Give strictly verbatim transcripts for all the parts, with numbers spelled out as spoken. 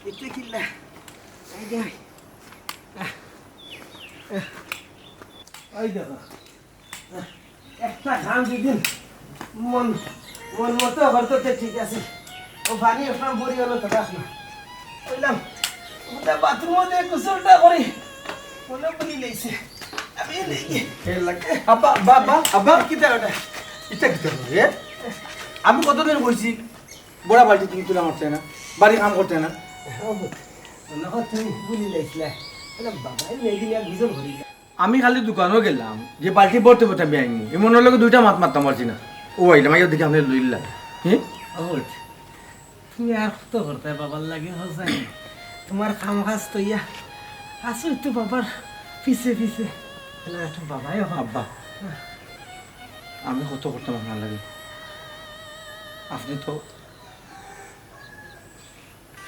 ইতে কিলা? এই যে, এই দেখো, একটা কাম যদি মন, মন মতো করতো তে ঠিক আছে। ও পানি উঠলাম, বড়ি হলো তো রাখ না। কইলাম, ওটা বাথরুমে দিয়ে গোসলটা করি। মনে বলি লইছে। আমি এই নেই। খেয়াল লাগে। আব্বা, আব্বা, আব্বা, আব্বা। কিতা ওটা? ইটা কিতা রে? আমি কতদিন কইছি, বড়া বালতি তুমি তুলা মারতে না, বাড়ি কাম করতে না। ও, মনে হয় তুমি বলি লইছিলা। আরে বাবা, এই মেয়ে দিলে আর গোসল করি না। আমি খালি দোকানো গেলাম, যে বালতি ভরতে ভরতে আমি আইমু। ইমনর লগে দুইটা মাত মারতাম পারছি না। ও আইলাম, আইয়া দেখি আপনি লইলা। হ্যাঁ? ওঠ। তুমি আর কত করতে বাবার লাগি, হোসেন? তোমার কাম কাজ তো ইয়া। আসো একটু বাবার পিছে পিছে। তাহলে একটু বাবাই হোক। আব্বা, আমি কত করতাম আপনার লাগি। আপনি তো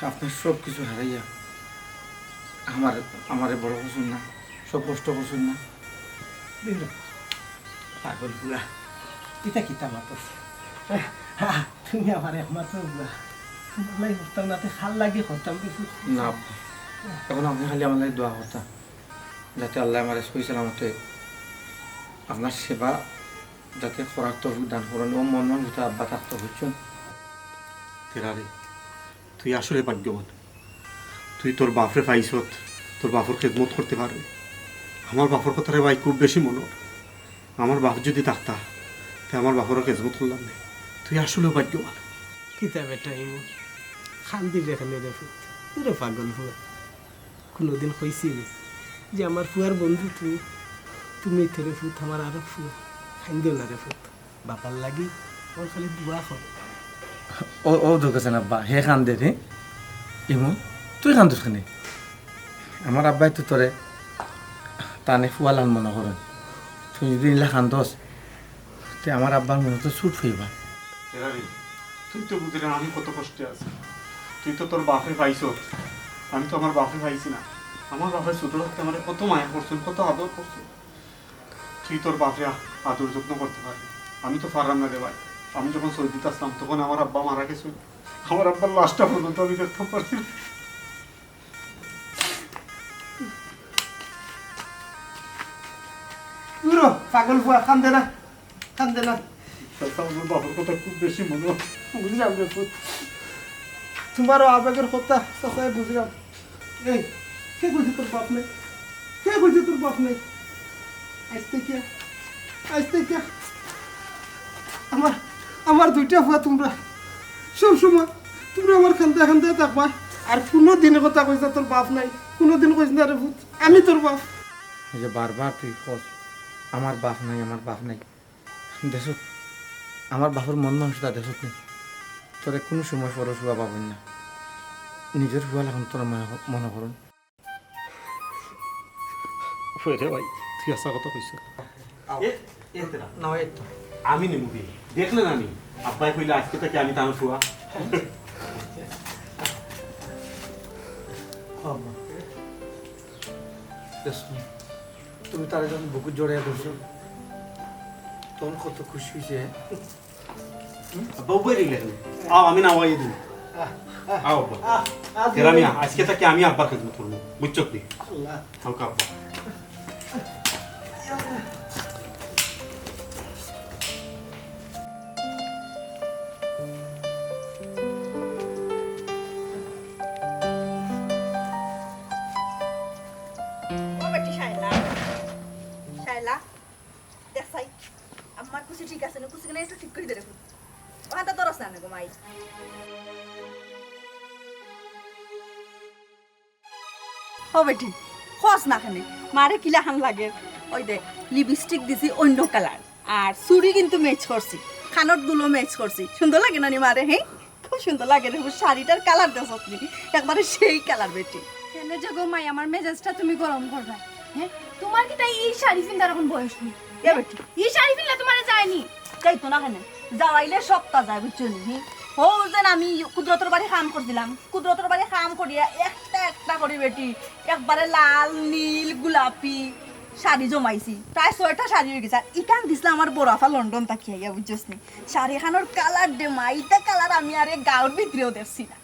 আপনার সব কিছু হারাইয়া আমার, আমারে বড় করছেন না, সব কষ্ট করছেন না। দেখো, পাগল পুয়া, ইটা কিতা মাতস? তুমি আমার একমাত্র পুয়া। তোমার লাগি করতাম না, তে কার লাগি করতাম কিছু? না, এখন আপনি খালি আমার লাগি দোয়া করতা, যাতে আল্লাহ আমারে সহি সালামতে আপনার সেবা যাতে করার তৌফিক দান করেন। ও মন মন ভিতরে আব্বা থাকতো, বুঝছেন? তেরারে, তুই আসলে ভাগ্যবান। তুই তোর বাপরে পাইছত, তোর বাপর খেদমত করতে পারবে। আমার বাপর কথা রে ভাই খুব বেশি মনে হয়। আমার বাপ যদি থাকতা, তে আমার বাপর খেদমত করলাম না। তুই আসলে ভাগ্যবান। কিতা বেটা ইমু, খান্দির রে কেনে রে পুত, তুই রে পাগল পুয়া। কোনোদিন কইছি নি যে আমার পুয়ার বন্ধু তুমি? তুমি তো রে পুত আমার আরো পুয়া। খান্দিও না রে পুত। বাবার লাগি ওর খালি দোয়া করো। ও, ও তো গেছে না বা, হে কান্দে রে। ইমু, তুই কান্দস কেনে? আমার আব্বায় তো তোরে তানে ফুয়ালান মনে করেন। তুই যদি ইলা কান্দস, তে আমার আব্বার মনে তো ছুট হইবা। এরা রে, তুই তো বুঝলি না আমি কত কষ্টে আছি। তুই তো তোর বাপরে পাইছস, আমি তো আমার বাপরে পাইছি না। আমার বাপে ছোট থাকতে আমারে কত মায়া করছেন, কত আদর করছেন। তুই তোর বাপরে আ-, আদর যত্ন করতে পারবি, আমি তো পারলাম না রে ভাই। আমি যখন সৌদিত আসলাম, তখন আমার আব্বা মারা গেছে। আমার আব্বার লাশটা পর্যন্ত আমি দেখতে পারছি না। দূর হ, পাগল ফুয়া, কান্দে না, কান্দে না। চাচা, আমার বাপর কথা খুব বেশি মনে হয়। বুঝলাম রে পুত, তোমারও আবেগের কথা চাচায় বুঝলাম। এই, কে কইছে তোর বাপ নাই? কে কইছে তোর বাপ নাই? আইজ থাকি, আইজ থাকি আমার, আমার দুইটা ফুয়া তোমরা। সব সময় তোমরা আমার কান্দায় কান্দায় থাকবা। আর কুনুদিন কথা কইছ না তোর বাপ নাই, কুনুদিন কইছ না রে পুত, আমি তোর বাপ। এই যে বারবার তুই কস, "আমার বাপ নাই, আমার বাপ নাই।" দেখছত, আমার বাপর মন মানসিকতা দেখছত নি? তোরে কুনু সময় পরর ফুয়া ভাবইন না, নিজর ফুয়া লাখান তোরে মনে, মনে করইন। ওরে ভাই, তুই হাছা কথা কইছস। এ, এ তেরা। না, এই তো। আমি নিমু কি? দেখলে না নি? আব্বায় কইলে আইজকে থাকি আমি তান ফুয়া। ও আব্বা। দেখছো? তুমি তারে যখন বুকুত জড়াইয়া ধরছো, তখন কত খুশি অইছে, হ্যাঁ? আব্বা, উবাই রইলে কেনে? আও, আমি নাওয়াই দিই। আহ, আহ, আও, আব্বা। আহ, আহ, তেরা মিয়া, আইজকে থাকি আমি আব্বার খেদমত করমু। বুঝছো কি? আল্লাহ। হালকা আব্বা। ও বেটি শায়লা, শায়লা, দেখ চাই, আমার কুচি ঠিক আছে না, কুচি কিনা একটু ঠিক করি দে রে। ওখানটা দরস না গো মাই। ও বেটি, কস না কেনে, মারে কিলাখান লাগে। ওই দে, লিপস্টিক দিছি অইন্য কালার, আর চুড়ি কিন্তু ম্যাচ করছি, কানর দুলো ম্যাচ করছি। সুন্দর লাগে না নি মারে, হ্যাঁ? খুব সুন্দর লাগে রে, শাড়িটার কালার দেখছত নি, একবারে সেই কালার বেটি। কেনে যে গো মাই, আমার মেজাজটা তুমি গরম করবা, হ্যাঁ? তোমার কিতা ই শাড়ি ফিন্দার এখন বয়স নি? এ বেটি। ই শাড়ি ফিনলে তোমারে যায় নি? যাইতো না কেনে, যাওয়াইলে সবতা যায়, বুঝছো নি? হি? ও যেন আমি কুদরতর বাড়ি কাম করছিলাম, কুদরতর বাড়ি কাম করিয়া একটা একটা করি বেটি, একবারে লাল, নীল, গোলাপি শাড়ি জমাইছি। প্রায় ছয়টা শাড়ি অই গেছে। আর ইখান দিছলা আমার বড় আফা লন্ডন থাকি আইয়া, বুঝছস নি? শাড়ি খানর কালার দে মা, ইতা কালার আমি আর এ গাউর ভিতরেও দেখছি না।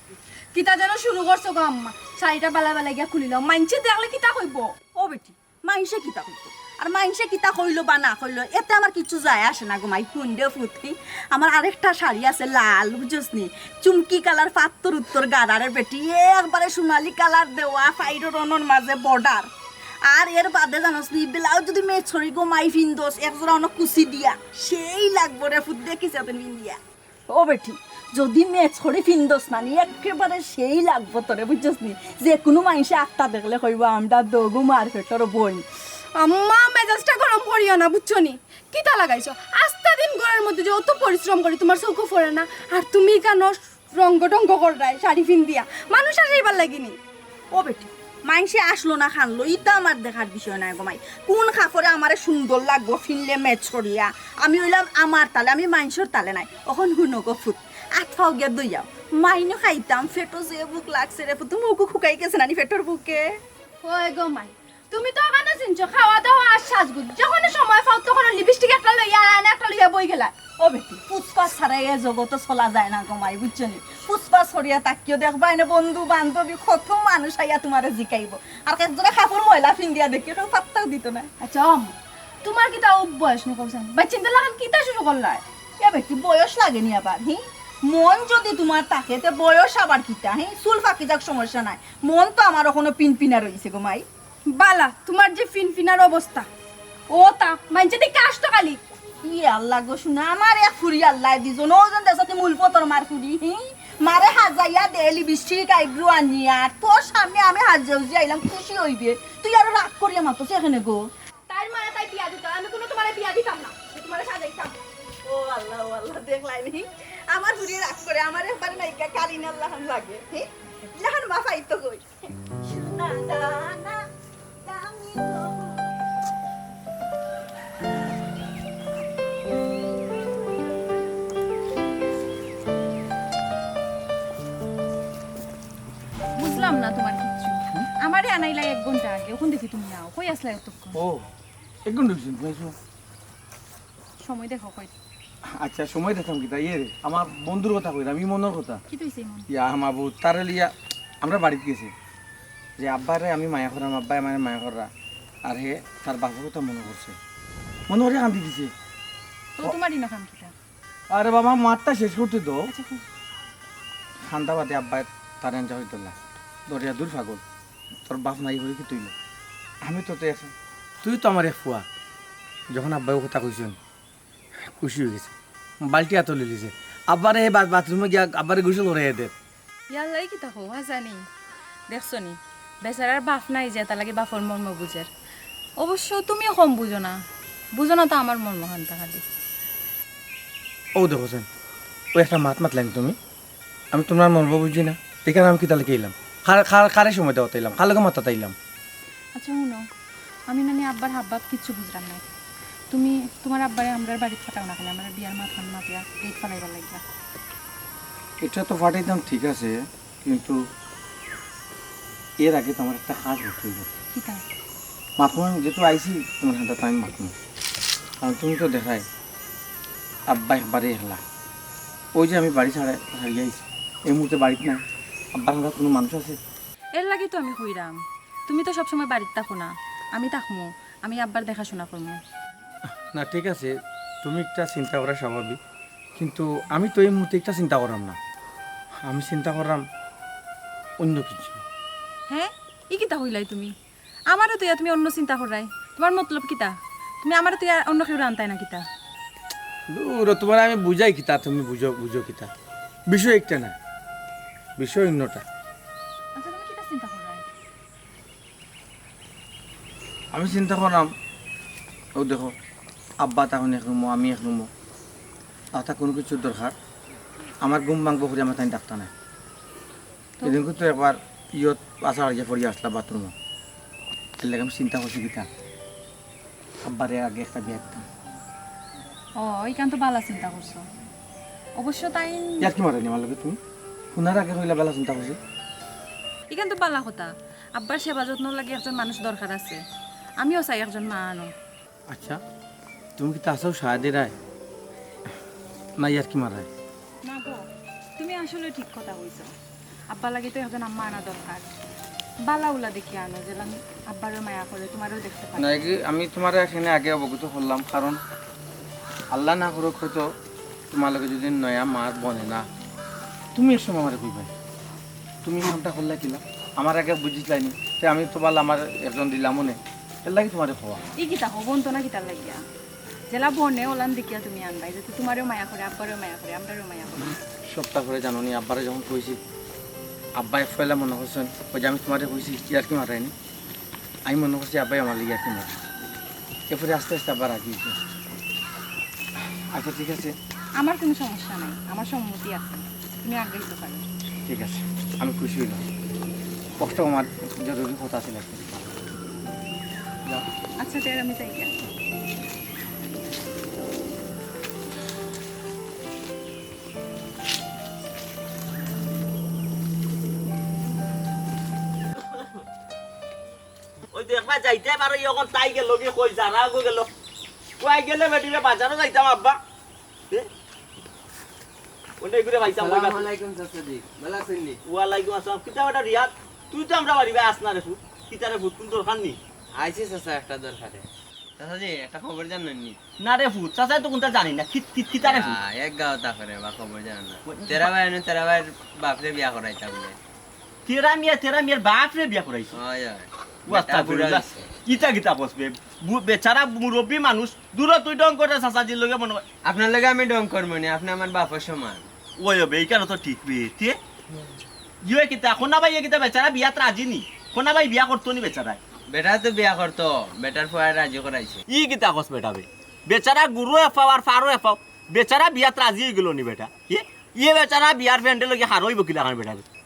কিতা যেন শুরু করছো গো আম্মা, শাড়িটা বালা বালা গিয়া খুলি লও, মাইনষে দেখলে কিতা কইবো? ও বেটি, মাইনষে কিতা কইতো? আর মাইনষে কিতা কইলো বা না কইলো, এতে আমার কিচ্ছু যায় আসে না গো মাই। হুন রে ফুতি, আমার আরেকটা শাড়ি আছে লাল, বুঝছস নি? চুমকি কালার, পাত্তর উত্তর গাড়ারে বেটি, একবারে সোনালি কালার দেওয়া, ফাইডর অনর মাঝে বর্ডার। আর এর বাদে জানোস নি, ব্লাউজ যদি ম্যাচ করি গো মাই ফিন্দোস, এক জোড়া অনো কুচি দিয়া, সেই লাগবো রে ফুত, দেখিস এতদিন ফিন্দিয়া। ও বেটি, যদি ম্যাচ করি ফিন্দোস না নি, একেবারে সেই লাগবো তোরে, বুঝছস নি? যে কোনো মাইনষে আক্তা দেখলে কইবো, "আমরা দগু মারপেটর বইন।" আম্মা, মেজাজটা গরম করিও না, বুঝছো নি? কিতা লাগাইছো? আস্তা দিন ঘরর মধ্যে যে অত পরিশ্রম করি, তুমার চউখো পড়ে না? আর তুমি কেন রঙ্গ টঙ্গ কররায় শাড়ি ফিন্দিয়া? মানুষ আসে ইবার লাগি নি। ও বেটি, মাইনষে আসলো না খানলো, ইতা আমার দেখার বিষয় নায় গো মাই। কোন কাপড়ে আমারে সুন্দর লাগবো, ফিনলে ম্যাচ করিয়া। আমি অইলাম আমার তালে, আমি মাইনষর তালে নায়। অখন হুনো গো ফুত, আত পাও গিয়া ধইয়াও। মাইনও খাইতাম, পেটো যে ভুক লাগছে রে ফুত, মুখও শুকাই গেছে নানি পেটর ভুকে। ওই গো মাই, তুমি তো অখানো চিনছো, খাওয়া দাওয়া আর সাজগুজ। যখন সময় পাও তখন লিপস্টিক একটা লইয়া আর আয়না একটা লইয়া বই গেলা। ও বেটি, ফুসফাস ছাড়া এ জগতো চলা যায় না গো মাই, বুঝছো নি? ফুসফাস করিয়া তাকিও, দেখবায় নে বন্ধু বান্ধবী কত মানুষ আইয়া তুমারে জিকাইবো। আর একজোড়া কাপড় ময়লা ফিন্দিয়া দেখি কেউ পাত্তাও দিতো না। আচ্ছা, ও আম্মা, তুমার কিতা অউ বয়স নি কইছাইন? বাচ্চাইন্তর লাখান কিতা শুরু করলায়? এ বেটি, বয়স লাগে নি আবার, হি? মন যদি তুমার থাকে, তে বয়স আবার কিতা, হি? চুল ফাকি যাক, সমস্যা নাই। মন তো আমার অখনো পিনপিনা রইছে গো মাই। বালা, তুমার যে ফিনফিনার অবস্থা। ও তা, মাইনষে দেখি আষ্ট খালি। ইয়ে আল্লাহ গো, শুনা, আমার এক ফুরি আল্লায় দিছইন, ও যেন দেশাতে মূল পতর মার ফুরি, হি? মারে হাজাইয়া দে, লিপস্টিক, আইব্রু আনিয়া, আর তোর সামনে আমি হাজিয়া উজিয়া আইলাম, খুশি অইবে। তুই আরো রাগ করিয়া মাতস কেনে গো। তাইর মারে তাই বিয়া দিতা, আমি কুনু তুমারে বিয়া দিতাম না, যে তুমারে সাজাইতাম। ও আল্লাহ, ও আল্লাহ, দেখলায় নি? আমার ফুরিয়ে রাগ করে, আমার একবারে নায়িকা কারিনার লাখান লাগে, হি? লাখান মা পাইতো কই? সোনা দানা, দামি গহনা। বুঝলাম না তুমার কিচ্ছু। আমারে আনাইলা এক ঘন্টা আগে, অখন দেখি তুমি আও। কই আছলায় অতক্ষণ? ও, এক ঘন্টা অইছে, তুমি আইছো? সময় দেখো কই। আচ্ছা, সময় দেখতাম কিতা? ইয়ে রে, আমার বন্ধুর কথা কইরাম, ইমনর কথা। কিতা অইছে ইমন? ইয়া, মাবুদ, তারে লইয়া আমরা বাড়িত গেছি। যে আব্বারে আমি মায়া কররাম, আব্বায় আমারে মায়া কররা। আর হে তার বাপর কথা মনো করছে। মনো করিয়া কান্দি দিছে। তো তুমার ইনো কাম কিতা? আরে বাবা, মাতটা শেষ করতে দেও। আচ্ছা, কও। কান্দা বাদে আব্বায় তারে আনজা কইতলা। দরিয়া দূর পাগল। তোর বাপ নাই করি কিতা অইলো? আমি তো, তো এক-, তুই তো আমার এক ফুয়া। যখন আব্বায় অউ কথা কইছইন, খুশি অইগেছে। বালটি আতো লইলিছে। আব্বারে হে বা-, বাথরুমো গিয়া আব্বারে গোসল করাইয়া দে। ইয়াল্লা, ই কিতা কও, হাছানি? দেখছো নি? বেচারার বাপ নাই যে, তার লাগি বাপর মর্ম বুঝের। অবশ্য তুমিও কম বুঝো না। বুঝো না তো আমার মর্ম খানতা খালি। অউ দেখো চাইন, অউ একটা মাত মাতলায় নি তুমি। আমি তুমার মর্ম বুঝি না। ইখান আমি কিতার লাগি আইলাম? কার, কার, কারে সময় দেওয়াত আইলাম? কার লগে মাতাত আইলাম? আচ্ছা, হুনো, আমি নানি আব্বার হাবভাব কিচ্ছু বুঝরাম না। তুমি তুমার আব্বারে আমরার বাড়িত পাঠাও না কেনে, আমরার বিয়ার মাত খান মাতিয়া গেইট ফালাইবার লাগিয়া। ইটা তো পাঠাইতাম, ঠিক আছে, কিন্তু এর আগে তো আমার একটা কাজ করতে অইবো। কিতা? মাতমু আমি, যেহেতু আইছি, তুমার হাতে তো আমি মাতমু। কারণ তুমি তো দেখাই, আব্বা একবারে একলা। অউ যে আমি বাড়ি ছাড়া, ছাড়িয়া আইছি, এই মুহূর্তে বাড়িত নাই। আব্বার হাতে কুনু মানুষ আছে? এর লাগি তো আমি কইরাম, তুমি তো সবসময় বাড়িত থাকো না, আমি থাকমু, আমি আব্বার দেখাশোনা করমু। না, ঠিক আছে, তুমি একটা চিন্তা করা স্বাভাবিক, কিন্তু আমি তো এই মুহূর্তে একটা চিন্তা কররাম না। আমি চিন্তা কররাম অন্য কিছু। হে, ই কিতা কইলায় তুমি? আমারে থইয়া তুমি অন্য চিন্তা কররায়? তুমার মতলব কিতা? তুমি আমারে থইয়া অন্য কেউরে আনতায় না কিতা? দুরো, তুমারে আমি বুঝাই কিতা, তুমি বুঝো, বুঝো কিতা? বিষয় একটা না, বিষয় অন্যটা। আচ্ছা, তুমি কিতা চিন্তা কররায়? আমি চিন্তা কররাম, অউ দেখো, আব্বা তখন এক রুমো, আমি এক রুমো, আর তা কুনু কিছুর দরকার, আমার ঘুম ভাঙবো করি আমার তাইন ডাকতা নায়। তো? এদিন কিন্তু একবার ইয়ত আশা হারিয়া পড়িয়া আছলা বাথরুমো, এর লাগি আমি চিন্তা করছি কিতা, আব্বারে আগে একটা বিয়া দিতাম। ও, ইখান তো বালা চিন্তা করছো। অবশ্য তাইন ইয়ার্কি মাররায় নি আমার লগে তুমি? হুনার আগে কইলা বালা চিন্তা করছি। ইখান তো বালা কথা। আব্বার সেবা যত্নর লাগি একজন মানুষ দরকার আছে। আমিও চাই একজন মা আনো। আচ্ছা, তুমি কিতা আছাউ সায় দিরায়? না ইয়ার্কি মাররায়? না গো, তুমি আসলে ঠিক কথা কইছো। আব্বার লাগি তো একজন আম্মা আনা দরকার। বালা উলা দেখিয়া আনো, যেলান আব্বারেও মায়া করে, তুমারেও দেখতে পারে। না, এগু-, আমি তুমারে এখানে আগে অবগত করলাম, কারণ আল্লাহ না করুক, হয়তো তুমার লগে যদি নয়া মার বনে না, তুমি এক সময় আমারে কইবায়, তুমি কামটা করলা কিলা, আমার আগে বুঝিছলায় নি, তে আমি তো বালা আমার একজন দিলামও নে, এর লাগি তুমারে কওয়া। ই কিতা হবো তো না কিতার লাগিয়া? যেলা বনে ওলান দেখিয়া তুমি আনবায়, যাতে তুমারেও মায়া করে, আব্বারেও মায়া করে, আমরারেও মায়া করে। সপ্তাহ পরে জানো নি, আব্বারে যখন কইছি, আব্বায় পয়লা মনে করছইন, ওই যে আমি তুমারে কইছি, ইয়ার্কি মারায়নি। আমি মনে করছি আব্বায় আমার লগে ইয়ার্কি মারে। এরপরে আস্তে আস্তে আব্বা রাজি অইছে। আচ্ছা, ঠিক আছে। আমার কুনু সমস্যা নাই, আমার সম্মতি আছে, তুমি আগে দিতে পারো। ঠিক আছে, আমি খুশি অইলাম। কষ্ট আমার জরুরি কথা আছে, লাগবে। যাও। আচ্ছা, তে আমি যাই গিয়া। ওই দেখবা যাইতে পারো, এখন তাই গেল কি কই, যারা গো গেল। কই গেলে বেটিরে বাজারো যাইতাম আব্বা। এ? ওটাই করে পাইতাম, ওই আসসালামু বাস- আলাইকুম চাচাজি, ভালা আছইন নি? ওয়ালাইকুম আসসালাম। কিতা বেটা রিয়াদ, তুই তো আমরা বাড়ি আস না রে ফুত। কিতা রে ফুত, কুন দরকার নি? আইছি চাচা, একটা দরকারে। চাচাজি, একটা খবর জানইন নি? না রে ফুত, চাচায় তো কুনতা জানি না। কি, কি, কিতা রে ফুত? আহ, এক গাঁও তা করে বা খবর জানো না। ওই তেরা ভাই আনে, তেরা ভাইর বাপরে বিয়া করাইতা বলে। তেরা মিয়া, তেরা মিয়ার বাপরে বিয়া করাইছে? হয়, হয়। ও, বেটা আস্তাগফিরুল্লাহ। বুড়া হইছে। ইতা কিতা কস বে? বু-, বেচারা মুরব্বি মানুষ, দূরো তুই ঢং করে চাচাজির লগে মনে হয়। আপনার লগে আমি ঢং করমু নি, আপনে আমার বাপর সমান। ওই হবে, এই কারণে তো ঠিক বে, তে? ইয়ে কিতা, কোনা ভাই, এ কিতা বেচারা বিয়াত রাজি নি? কোনা ভাই বিয়া করতো নি বেচারায়? বেটা তো বিয়া করতো, বেটার ফুয়ায় রাজি করাইছে। ই কিতা কস বেটা বে? বেচারা গুরু এফাও আর ফারো এফাও, বেচারা বিয়াত রাজি অই গেল নি বেটা? ইয়ে, ইয়ে বেচারা বিয়ার প্যান্ডেল লগে হারইব কিলা খান বেটা বে?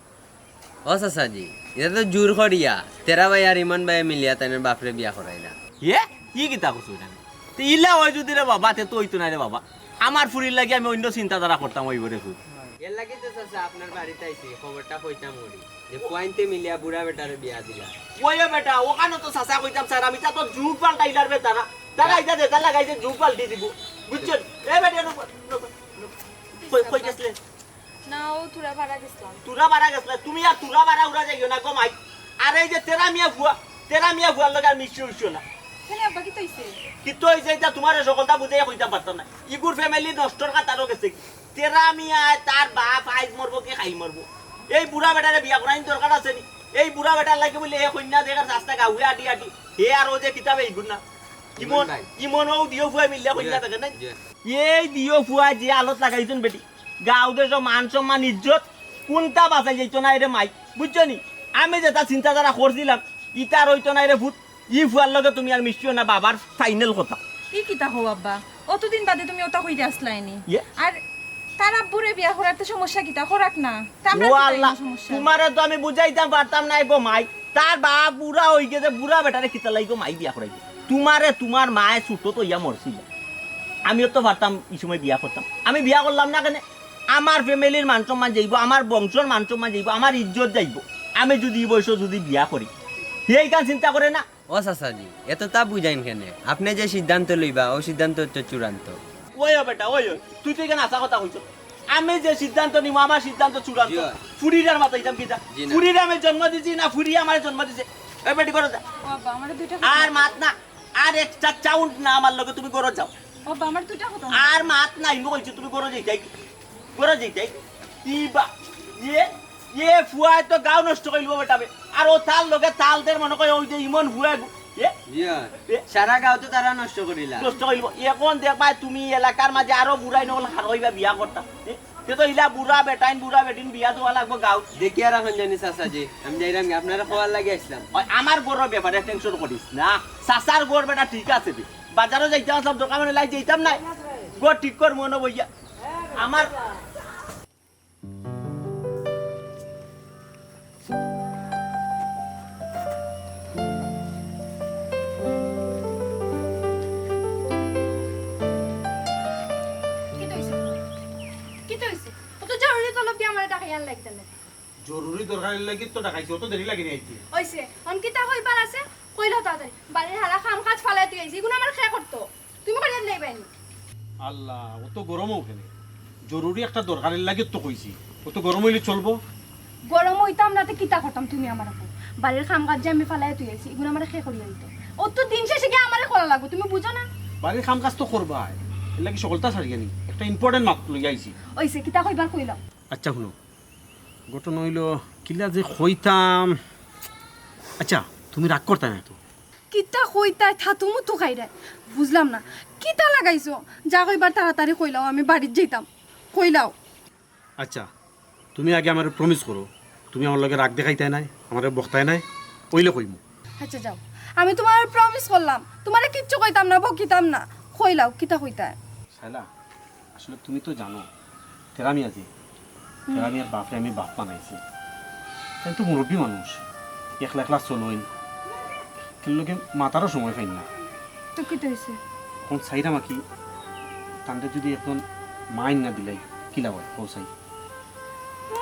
ও চাচাজি, ইটা তো জোর করিয়া তেরা ভাই আর ইমন ভাই মিলিয়া তাইনর বাপরে বিয়া করাইলা। ইয়ে? ই কিতা কস বেটা বে? তে ইলা অয় যদি রে বাবা, তে তো অইতো নায় রে বাবা। আমার ফুরির লাগি আমি অইন্য চিন্তাধারা করতাম অইব রে ফুত। এর লাগি তো চাচা আপনার বাড়িত আইছি, খবরটা কইতাম করি যে ফুয়াইন্তে মিলিয়া বুড়া বেটারে বিয়া দিলা। ওই বেটা, ওখানো তো চাচা কইতাম স্যার, আমি তা তো যুগ পাল্টাইলার বেটা না। তারা ইটা যেটা লাগাইছে যুগ পাল্টি দিব। বুঝছইন? এ বেটা, নো, নো, নো, কই, কই গেছলে? না, ও থুড়া পারা গেছলাম। থুড়া পারা গেছলে? তুমি আর থুড়া পারা উড়া যাইও না গো মাই। আর এই যে তেরা মিয়া ফুয়া, তেরা মিয়া ফুয়ার লগে আর মিশিও, মিশিও না। কেনে আব্বা, কিতা অইছে? কিতা অইছে ইটা তুমারে হকলতা বুঝাইয়া কইতাম পারতাম না। ইগুর family নষ্টর কাতারো গেছে। তেরা মিয়ায় তার বাপ আইজ মরবো কি কাইল মরবো। এই বুড়া বেটারে বিয়া করাইন দরকার আছে নি? এই বুড়া বেটার লাগি বুলে এ কইন্যা দেখার রাস্তা গাউয়ে আটি আটি। হে আর ও যে কিতাবে ইগুর না। ইমন, ইমন ভাই। ইমন ও দিও ফুয়া মিল্লা কইন্যা দেখে নাই? জি। এই দিও ফুয়া যে আলত লাগাইছইন বেটি। গাউ দেশো মান সম্মান ইজ্জত কুনটা বাঁচাই যাইতো না রে মাই। বুঝছো নি? আমি যেটা চিন্তাধারা করছিলাম, ইটা আর অইতো নায় রে ফুত। ই ফুয়ার লগে তুমি আর মিশিও না, বাবার final কথা। ই কিতা কও আব্বা? অতদিন বাদে তুমি ওটা কইতে আসলায় নি। ইয়ে? আর তার আব্বুরে বিয়া করার তো সমস্যা কিতা? করাক না। তা আমরা ও কিতা আল্লাহ, ইনো সমস্যা? তুমারে তো আমি বুঝাইতাম পারতাম নায় গো মাই। তার বাপ বুড়া অই গেছে, বুড়া বেটারে কিতা লাগি গো মাই বিয়া করাইবে? তুমারে তুমার মায়ে ছুটো তো ইয়া মরছিল। আমিও তো পারতাম ই সময় বিয়া করতাম। আমি বিয়া করলাম না কেনে? আমার family-র মান সম্মান যাইবো, আমার বংশর মান সম্মান যাইবো, আমার ইজ্জত যাইবো। আমি যদি ই বয়সো যদি বিয়া করি, হে ইখান চিন্তা করে না? ও চাচাজি, এততা বুঝাইন কেনে? আপনে যে সিদ্ধান্ত লইবা, অউ সিদ্ধান্ত তো চূড়ান্ত। ওই ও বেটা, ওই, ওই, তুই তো ইখান হাছা কথা কইছস। আমি যে সিদ্ধান্ত নিমু, আমার সিদ্ধান্ত চূড়ান্ত। জি অয়। ফুরিরে আর মাতাইতাম কিতা? জি না। ফুরিরে আমি জন্ম দিছি না ফুরিয়ে আমারে জন্ম দিছে? এ বেটি, ঘরো যা। ও আব্বা, আমারে দুইটা কথা আর মাত না, আর একটা sound না আমার লগে, তুমি ঘরো যাও। ও আব্বা, আমারে দুইটা কথা। আর মাত না, ইনো কইছি তুমি ঘরো যাইতায়। ঘরো যাইতায়। ই বা, ইয়ে, ইয়ে ফুয়ায় তো গাউ নষ্ট করিলিবো বেটা বে। আর ও তার লগে তাল দের মনে কয় ওই যে ইমন ফুয়া গু-, এ? ইয়া, এ? সারা গাউ তো তারা নষ্ট করিলা। নষ্ট করিলিবো। এখন দেখবায় তুমি এলাকার মাঝে আরো বুড়াইন অকল হারইবা বিয়া করতা। এ? তে তো ইলা বুড়া বেটাইন, বুড়া বেটিন বিয়া দেওয়া লাগবো গাউত। দেখিয়া রাখইন জানি চাচাজি, আমি যাইরাম গি, আপনারে কওয়ার লাগি আইছলাম। ওই আমার ঘরর ব্যাপারে tension করিস না। চাচার ঘর বেটা ঠিক আছে বে। বাজারো যাইতাম আছলাম, দরকার মানে লাই যাইতাম নায়। ঘর ঠিক কর মনো বইয়া। আমার কিতা অইছে? কিতা অইছে? অত জরুরি তলব দি আমারে ডাকাইয়া আনলা কিতার লাগি? জরুরি দরকারর লাগি তো ডাকাইছি, অত দেরি লাগে নি আইতে? অইছে, অন কিতা কইবার আছে? কইলাও তাড়াতাড়ি। বাড়ির হারা কাম কাজ ফালাই তুই আইছি, ইগুন আমার কে করতো? তুমি করিয়া দিলাইবায় নি? আল্লাহ, অত গরম অউ কেনে? জরুরি একটা দরকারর লাগি তো কইছি, অত গরম অইলে চলবো? গরম অইতাম না তে কিতা করতাম তুমি আমার উপর? বাড়ির কাম কাজ যে আমি ফালাইয়া থুই আইছি, ইগুন আমারে কে করিয়া দিতো? অত দিন শেষে গিয়া আমারে করা লাগবো, তুমি বুঝো না? বাড়ির কাম কাজ তো করবায়, এর লাগি সকলতা ছাড়িয়া নি। একটা important মাত লইয়া আইছি। অইছে, কিতা কইবার কইলাও। আচ্ছা, হুনো, ঘটনা অইলো, কিলা যে কইতাম। আচ্ছা, তুমি রাগ করতায় না তো? কিতা কইতায়, থাতু মুতু খাইরায়। বুঝলাম না, কিতা লাগাইছো? যা কইবার তাড়াতাড়ি কইলাও, আমি বাড়িত যাইতাম। কইলাও। আচ্ছা, তুমি আগে আমারে promise করো, তুমি আমার লগে রাগ দেখাইতায় নায়, আমারে বকতায় নায়, অইলে কইমু। আচ্ছা, যাও, আমি তুমারে promise করলাম, তুমারে কিচ্ছু কইতাম না, বকিতাম না। কইলাও, কিতা কইতায়? শায়লা, আসলে তুমি তো জানো, তেরা মিয়া যে, তেরা মিয়ার বাপরে আমি বাপ বানাইছি। তাইন তো মুরব্বি মানুষ, একলা একলা চলইন, তান লগে মাতারও সময় পাইন না। তো কিতা অইছে? অখন চাইরাম আর কি, তানরে যুদি একজন মা আইন্না দিলাই, কিলা অয়, কও চাই?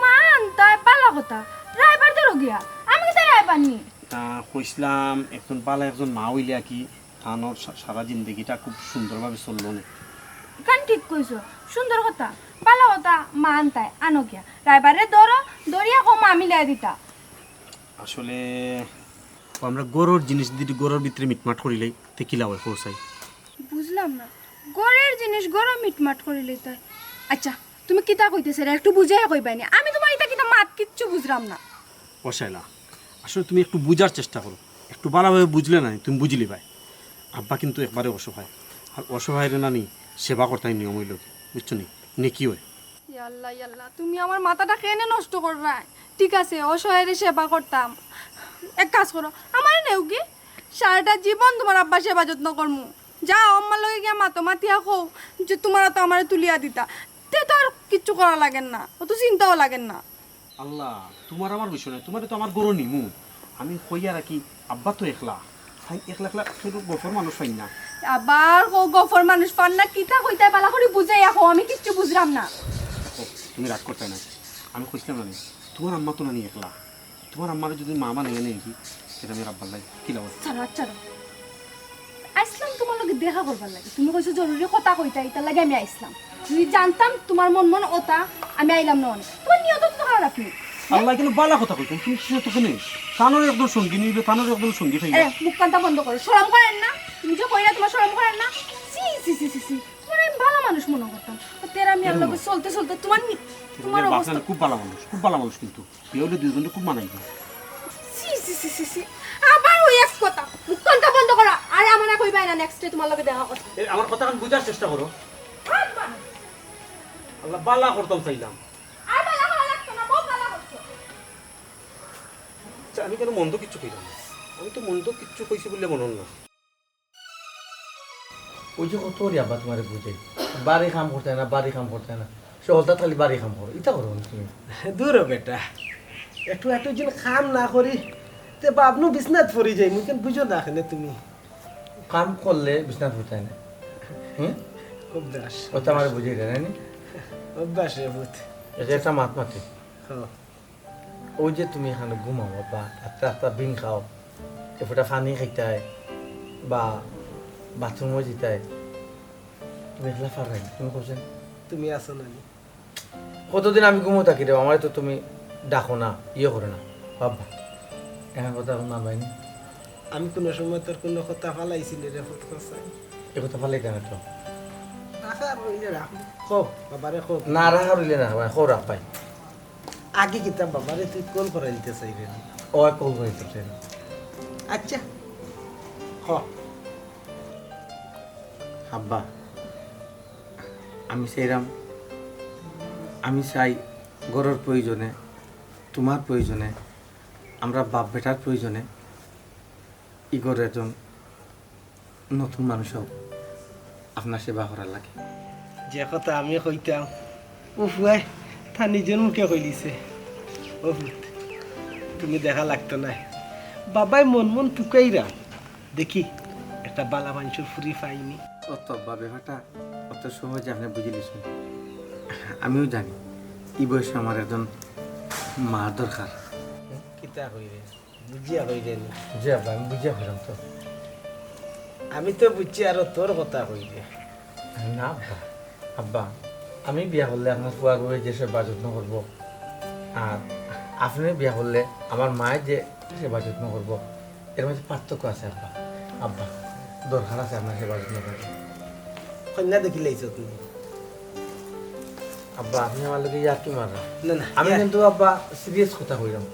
মা আনতায়, ভালা কথা। রায়বার ধরো গিয়া, আমি কিতা রায়বার নি? তা কইছিলাম, একজন ভালা একজন মা অইলে আর কি, তানর সা-, সারা জিন্দেগিটা খুব সুন্দরভাবে চললো নে। কান ঠিক কইছো, সুন্দর কথা, ভালা কথা, মা আনতায়, আনো গিয়া। রায়বারে ধরো, ধরিয়া কও মা মিলাই দিতা। আসলে, ও আমরা ঘরর জিনিস যদি ঘরর ভিতরে মিটমাট করিলাই, তে কিলা অয়, কও চাই? বুঝলাম না, ঘরর জিনিস ঘরো মিটমাট করিলাইতায়। আচ্ছা, তুমি কিতা কইতায় চাইরায়, একটু বুঝাইয়া কইবায় নি? আমি তুমার ইতা কিতা মাত কিচ্ছু বুঝলাম না। ও শায়লা, আসলে তুমি একটু বুঝার চেষ্টা করো, একটু ভালাভাবে বুঝলে না নি, তুমি বুঝিলিবায়। আব্বা কিন্তু একবারে অসহায়, আর অসহায়রে না নি সেবা করতায় নিয়ম অইলো, বুঝছো নি? নেকি অয়। ইয়াল্লা, ইয়াল্লা, তুমি আমার মাথাটা কেনে নষ্ট কররায়? ঠিক আছে, অসহায়রে সেবা করতাম, এক কাজ করো, আমারে নেওগি, সারাটা জীবন তুমার আব্বার সেবা যত্ন করমু। যাও, আম্মার লগে গিয়া মাতো, মাতিয়া কও যে তুমার আতো আমারে তুলিয়া দিতা, তে তো আর কিচ্ছু করা লাগের না, অত চিন্তাও লাগের না। আল্লাহ, তুমার আমার বিষয় নায়, তুমারে তো আমার ঘরো নিমু। আমি কইয়া রাখি, আব্বা তো একলা, তাইন একলা একলা ছোট গফর মানুষ পাইন না। আবার কও গফর মানুষ পাইন না, কিতা কইতায় ভালা করি বুঝাইয়া কও, আমি কিচ্ছু বুঝলাম না। ও, তুমি রাগ করতায় না, আমি কইছিলাম না নি, তুমার আম্মা তো না নি একলা, তুমার আম্মারে যুদি মা বানাইয়া নেই কি, সেটা আমি আব্বার লাই কিলা অয়। ছাড়ো, ছাড়ো। আইছলাম তুমার লগে দেখা করবার লাগি। তুমি কইছো জরুরি কথা কইতায়, ইতার লাগি আমি আইছলাম। যুদি জানতাম তুমার মন মন অতা, আমি আইলাম না অনে। তুমার নিয়ত তো খারাপ নি। আল্লাহ, কিন্তু ভালা কথা কইতাম, তুমি কিসের তো কেনে? তানর একজন সঙ্গী নিবে, তানর একজন সঙ্গী পাইবে। এ, মুখ কান্তা বন্ধ করো। শরম করের না? তুমি যে কইলা তুমার শরম করের না? ছি, ছি, ছি, ছি, ছি। তুমারে আমি ভালা মানুষ মনো করতাম। তেরা মিয়ার লগে চলতে চলতে তুমার নি-, তুমার অবস্থা। খুব ভালা মানুষ, খুব ভালা মানুষ কিন্তু। বিয়া অইলে দুইজনরে খুব মানাইবো। ছি, ছি, ছি, ছি, ছি। আবার ওই এক কথা। মুখ কান্তা বন্ধ করো। আর আমারে কইবায় না next এ তুমার লগে দেখা করতে। এ, আমার কথা খান বুঝার চেষ্টা করো। থাক বা। আল্লাহ, ভালা করতাম চাইলাম। আর ভালা করা লাগতো না, বহুত ভালা করছো। আচ্ছা, আমি কেনে মন্দ কিচ্ছু কইলাম না? আমি তো মন্দ কিচ্ছু কইছি বুলে মনো অর না। ওই যে কত করি আব্বা তুমারে বুঝাই, বাড়ি কাম করতায় না, বাড়ি কাম করতায় না, সকালতা খালি বাড়ি কাম করো, ইতা করো না তুমি। দূর হ বেটা, একটু একটু দিন কাম না করি, তে বাবনু বিছনাত পড়ি যাইমু, বুঝো না কেনে তুমি। কাম করলে বিছনাত পড়তায় না। হুম? অভ্যাস। ওটা আমারে বুঝাই দেয় না নি? অভ্যাস রে পুত। এটা একটা মাত মাতি। হ্যাঁ। ওই যে তুমি এখানো ঘুমাও বা আস্তে আস্তে বিন খাও, এ ফুটা পানি খাইতায় বা বাথরুমো যাইতায়, তুমি একলা পাররায় নি, তুমি কইছো নি? তুমি আছো না নি? কতদিন আমি ঘুমো থাকি রে, আমারে তো তুমি ডাকো না, ইয়ে করো না, বাবা। এখন কথা এখন মানবায় নি। আমি কোনো সময় তোর কোনো কথা ফালাইছি নি রে, ফুট কসাই। এ কথা ফালাইতায় না তো। রাখা আর রইলে রাখ। কও। বাবারে কও। না, রাখা রইলে না, মানে, কও রাখ ভাই। আগে কিতা বাবারে তুই কল করাই দিতে চাইরে নি? ও কল করাই দিতে চাইরে। আচ্ছা, হ। আব্বা, আমি চাইরাম, আমি চাই ঘরর প্রয়োজনে, তুমার প্রয়োজনে, আমরা বাপ বেটার প্রয়োজনে ই ঘরর একজন নতুন মানুষ অউক, আপনার সেবা করার লাগি। যে কথা আমি কইতাম, ও ফুয়ায় তা নিজর মুখে কইলিছে। ও ফুত, তুমি দেখা লাগতো নায়। বাবায় মন মন তুকাইরা। দেখি, একটা বালা মানষর ফুরি পাইনি। অত আব্বা ব্যাপারটা অত সহজে আপনে বুঝিলিছইন। আমিও জানি, ই বয়সে আমার একজন মার দরকার। কিতা কইরে? বুঝিয়া কইরে নি? জি আব্বা, আমি বুঝিয়া কইরাম তো। আমি তো বুঝছি আরো তোর কথা কইরে। না আব্বা, আব্বা, আমি বিয়া করলে আপনার ফুয়া বউয়ে যে সেবা যত্ন করবো, আর আপনে বিয়া করলে আমার মায়ে যে সেবা যত্ন করবো, এর মাঝে পার্থক্য আছে আব্বা। আব্বা, দরকার আছে আপনার সেবা যত্ন করার। কইন্যা দেখিলাইছো তুমি? আব্বা, আপনে আমার লগে ইয়ার্কি মাররা। না, না, আমি ইয়ার- কিন্তু আব্বা সিরিয়াস কথা কইরাম।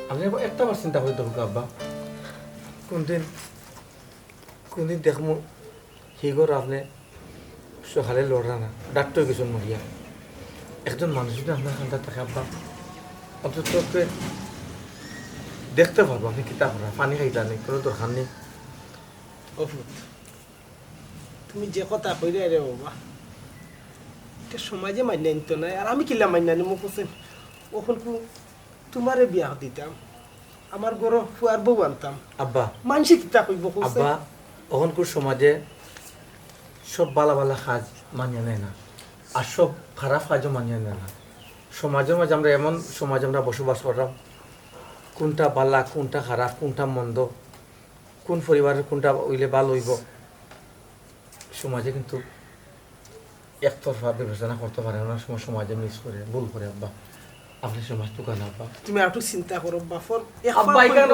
আপনে একবার একটা বার চিন্তা করি দেখউক্কা আব্বা, কুনদিন, কুনদিন দেখমু হি ঘর আপনে সকালে লড়রা না, ডাক্তর গেছইন মরিয়া। একজন মানুষ যদি আপনার কান্দাত থাকে আব্বা, অন্তত দেখতে পারবো আপনে কিতা কররা, পানি খাইতা নি, কুনু দরকার নি। ও পুত, তুমি যে কথা কইরায় রে বাবা, ইটা সমাজে মাইনা নিতো নায়, আর আমি কিলা মাইনা নিমু কওছাইন? অখন কু তুমারে বিয়া দিতাম, আমার ঘরো ফুয়ার বউ আনতাম। আব্বা। মানষে কিতা কইবো কওছাইন? আব্বা, অখনকুর সমাজে সব বালা বালা কাজ মানিয়া নেয় না, আর সব খারাপ কাজও মানিয়া নেয় না। সমাজর মাঝে আমরা এমন সমাজে আমরা বসবাস কররাম, কুনটা বালা, কুনটা খারাপ, কুনটা মন্দ, কুন পরিবারর কুনটা অইলে ভালা অইবো, সমাজে কিন্তু একতরফা বিবেচনা করতে পারে, অনেক সময় সমাজে মিস করে, ভুল করে আব্বা। আপনে সমাজ তুকান আব্বা। তুমি আরেকটু চিন্তা করো, বাফর আব্বা, ইখান,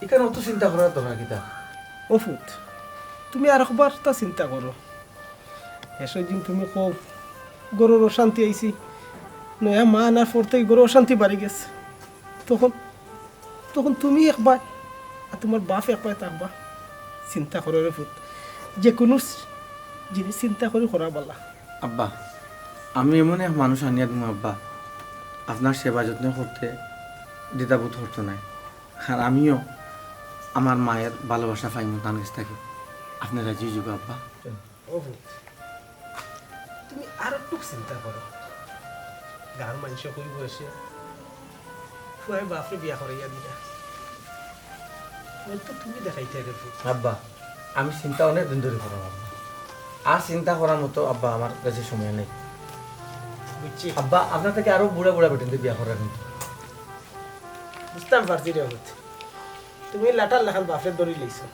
ইখান অত চিন্তা করার দরকার কিতা? ও পুত, তুমি আরেকবার তা চিন্তা করো। হেষে দিন তুমি কও, ঘরর অশান্তি আইছে, নয়া মা আনার পর থাকি ঘরর অশান্তি বাড়ি গেছে। তখন, তখন তুমি একবার আর তুমার বাফ একবার থাকবা। চিন্তা করো রে পুত, যেকুনু জিনিস চিন্তা করি করা বালা। আব্বা, আমি এমন এক মানুষ আনিয়া দিমু আব্বা, আপনার সেবা যত্ন করতে দ্বিধাবোধ করতো নায়। আর আমিও আমার মায়ের ভালোবাসা পাইমু তান গেছ থাকি। আপনে রাজি অইযুগা আব্বা? ও পুত, তুমি আরেকটু চিন্তা করো। গাঁওর মানষে কইবো এষে, ফুয়ায় বাফরে বিয়া করাইয়া দিরা। অইলে তো তুমি দেখাইতায় রে পুত। আব্বা, আমি চিন্তা অনেক দিন ধরি কররাম আব্বা। আর চিন্তা করার মতো আব্বা আমার গেছে সময় নাই। বুঝছি। আব্বা, আপনার থাকি আরো বুড়া বুড়া বেটিন্তে বিয়া করার কিন্তু। বুঝতাম পারছি রে পুত, তুমি লাটার লাখান বাফরে ধরিলাইছো।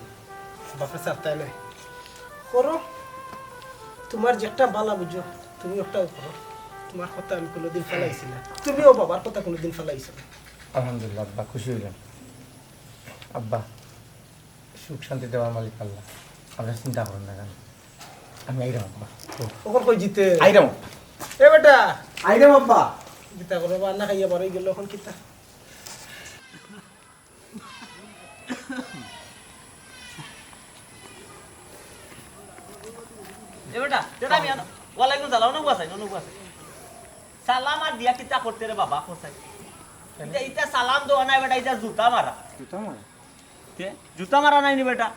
বাফরে ছাড়তায় নায়। করো, তুমার যেটা বালা বুঝো, তুমি ওটাউ করো। তুমার কথা আমি কুনুদিন ফালাইছি না, তুমিও বাবার কথা কুনুদিন ফালাইছো না। আলহামদুলিল্লাহ আব্বা, খুশি অইলাম। আব্বা, সুখ শান্তি দেওয়ার মালিক আল্লাহ, আপনে চিন্তা করইন না কেনে। আমি আইরাম আব্বা। অখন কই যিতে? আইরাম আব্বা। এ বেটা, আইরাম আব্বা। কিতা করো বা, না খাইয়া বারই গেল, অখন কিতা? এ বেটা, তেরা মিয়া না। ওয়ালাইকুম সালাম, অনু বসাই, অনু বসাই। সালাম আর দিয়া কিতা করতে রে বাবা, বসাই। ইটা, ইটা সালাম দেওয়া নায় বেটা, ইটা জুতা মারা। জুতা মারা? তে, জুতা মারা নায় নি বেটা?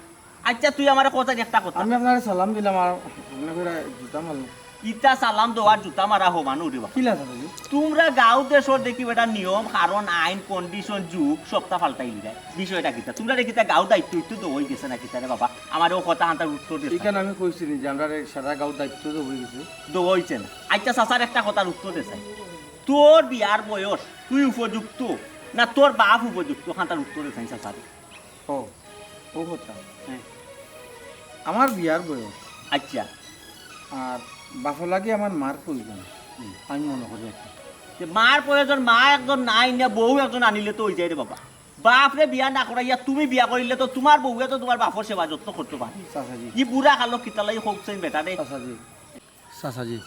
আইচ্ছা, তুই আমারে কথা একটা কথা। আমি আপনারে সালাম দিলাম আর আপনে কইরা জুতা মারলেন। ইতা সালাম দেওয়ার জুতা মারা হমানো রে বাবা। কিলা চাচা জি? তুমরা গাঁও দেশর দেখি বেটা নিয়ম, কারণ, আইন, condition, যুগ সবতা পাল্টাইলিরায়। বিষয়টা কিতা? তুমরারে কিতা গাঁও দায়িত্ব ইত্ত দেওয়া অইগেছে না কিতা রে বাবা? আমারে অউ কথা হানতার উত্তর দে চাই। ইখান আমি কইছি নি যে আমরারে সারা গাঁও দায়িত্ব দেওয়া অইগেছে। দেওয়া অইছে না। আইচ্ছা চাচার একটা কথার উত্তর দে চাই। তোর বিয়ার বয়স, তুই উপযুক্ত না তোর বাফ উপযুক্ত? হানতার উত্তর দে চাই চাচারে। ও, ও কথা। হ্যাঁ। আমার বিয়ার বয়স। আইচ্ছা। আর বাফর লাগি আমার মার প্রয়োজন। হুম। আমি মনো করি আর কি। যে মার প্রয়োজন, মা একজন নাই না, বউ একজন আনিলে তো অইযায় রে বাবা। বাফরে বিয়া না করাইয়া তুমি বিয়া করিলে তো তুমার বউয়ে তো তুমার বাফর সেবা যত্ন করতো পারে। চাচাজি। ই বুড়া কালো কিতার লাগি কউকছইন বেটারে। চাচাজি। চাচাজি,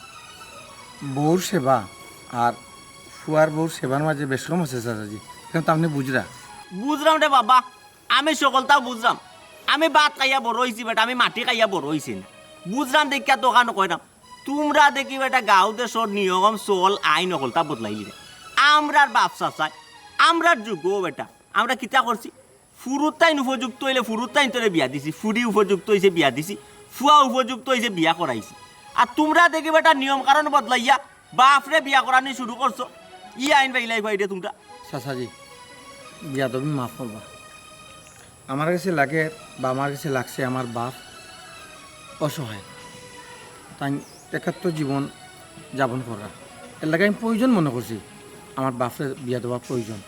বউর সেবা আর ফুয়ার বউর সেবার মাঝে বেশকম আছে চাচাজি। ইখান তো আপনে বুঝরা। বুঝরাম রে বাবা, আমি হকলতাউ বুঝরাম। আমি ভাত খাইয়া বড় অইছি বেটা, আমি মাটি খাইয়া বড় অইছি না। বুঝরাম দেখিয়া তো অখান কইরাম। তুমরা দেখি বেটা গাঁও দেশর নিয়ম, চল, আইন হকলতা বদলাইলিরায়। আমরার বাফ চাচায়, আমরার যুগো বেটা, আমরা কিতা করছি? ফুরুতাইন উপযুক্ত অইলে ফুরুতাইনতরে বিয়া দিছি, ফুরি উপযুক্ত অইছে বিয়া দিছি, ফুয়া উপযুক্ত অইছে বিয়া করাইছি। আর তুমরা দেখি বেটা নিয়ম কানুন বদলাইয়া বাফরে বিয়া করানি শুরু করছো, ই আইন বাইলাই পাইরে তুমরা। চাচাজি, বিয়াদবি মাফ করবা। আমার গেছে লাগে বা আমার গেছে লাগছে আমার বাফ অসহায়। তাইন একাত্ত জীবন যাপন কররা। এরলাগি আমি প্রয়োজন মনো করছি আমার বাফরে বিয়া দেওয়া প্রয়োজন।